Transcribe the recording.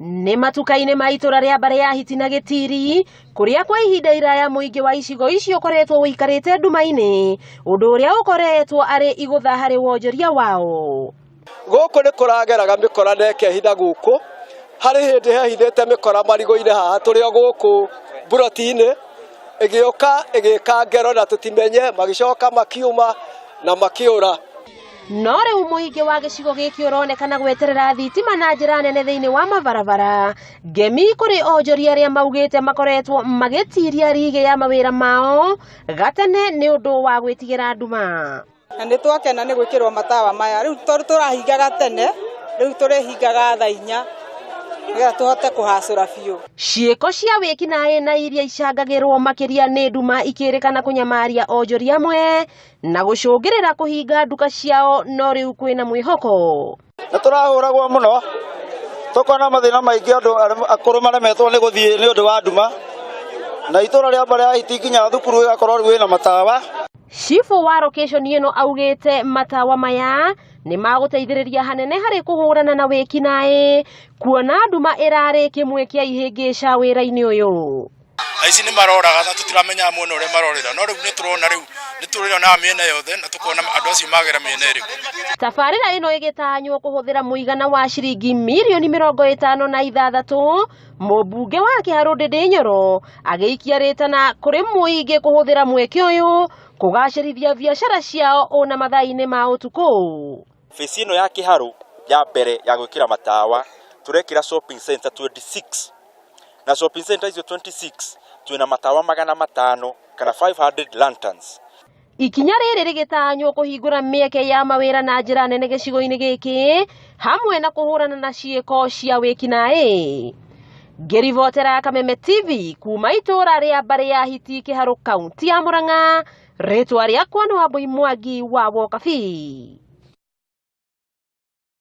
Nĩ matuka-inĩ ma itũra rĩa mbarĩ ya Hiti na Gĩtiri kũrĩa kwa ihinda iraya mũingĩ wa icigo icio ũkoretwo ũikarĩte nduma-inĩ, ũndũ ũrĩa ũkoretwo arĩ igũtha harĩ wonjoria wao. Gũkũ nĩ kũrageraga mĩkora na ĩkehitha gũkũ. Harĩ hĩndĩ hehithĩte mĩkora marigũ-inĩ haha tũrĩ o gũkũ mburoti-inĩ, ĩgĩũka ĩgĩka ngero na tũtimenye, magĩcoka makiuma na makĩũra. No rĩu mũingĩ wa gĩcigo gĩkĩ ũronekana gweterera thitima na njĩra nene thĩinĩ wa mabarabara. Ngemi kũrĩ onjoria arĩa maugĩte makoretwo magĩtiria rigĩ ya mawĩra mao gatene nĩ ũndũ wa gwĩtigĩra nduma. Na nĩ twakena nĩ gwĩkĩrwo matawa maya. Rĩu tondũ tũrahingaga tene, rĩu tũrĩhingaga thaa 4 nĩgetha tũhote kũhacũra biũ. Ciĩko cia wĩkinaĩ na iria icangagĩrwo makĩria nĩ nduma ikĩrĩkana kũnyamaria onjoria amwe na gũcũngĩrĩra kũhinga nduka ciao, no rĩu kwĩna mwĩhoko. Nĩ tũrahũragwo mũno, tũkona mathĩna maingĩ, andũ akũrũ maremetwo nĩ gũthiĩ nĩ ũndũ wa nduma, na itũra rĩa mbarĩ ya Hiti nginya thukuru ĩgakorwo rĩu ĩna matawa. Cibũ wa location ĩno augĩte matawa maya nĩ magũteithĩrĩria hanene harĩ kũhũrana na wĩkinaĩ, kuona nduma ĩrarĩ kĩmwe kĩa ihĩngĩca wĩra-inĩ ũyũ. Aici nĩ maroraga na tũtiramenya mwena ũrĩa marorĩra, no rĩu nĩ tũrona, rĩu nĩ tũrĩonaga mĩena yothe na tũkona andũ acio magera mĩena ĩrĩkũ. Tabarĩra ĩno ĩgĩtanywo kũhũthĩra mũigana wa ciringi mirioni 56. Mũmbunge wa Kĩharũ Ndĩndĩ Nyoro agĩikia rĩtana kũrĩ mũingĩ kũhũthĩra mweke ũyũ kũgacĩrithia biacara ciao ona mathaa-inĩ ma ũtukũ. Phase ĩno ya Kĩharũ ya mbere ya gwĩkĩra matawa, tũrekĩra shopping center 26, na shopping center icio 26 twĩna matawa 500 kana 500 lanterns. Ikinya rĩrĩ rĩgĩtanywo kũhingũra mĩeke ya mawĩra na njĩra nene gĩcigo-inĩ gĩkĩ hamwe na kũhũrana na ciĩko cia wĩkinaĩ. Ngĩribotera Kameme TV kuma itũra rĩa mbarĩ ya Hiti, Kĩharũ, kaunti ya Murang'a, rĩtwa rĩakwa nĩ Wambui Mwangi wa Wokabi.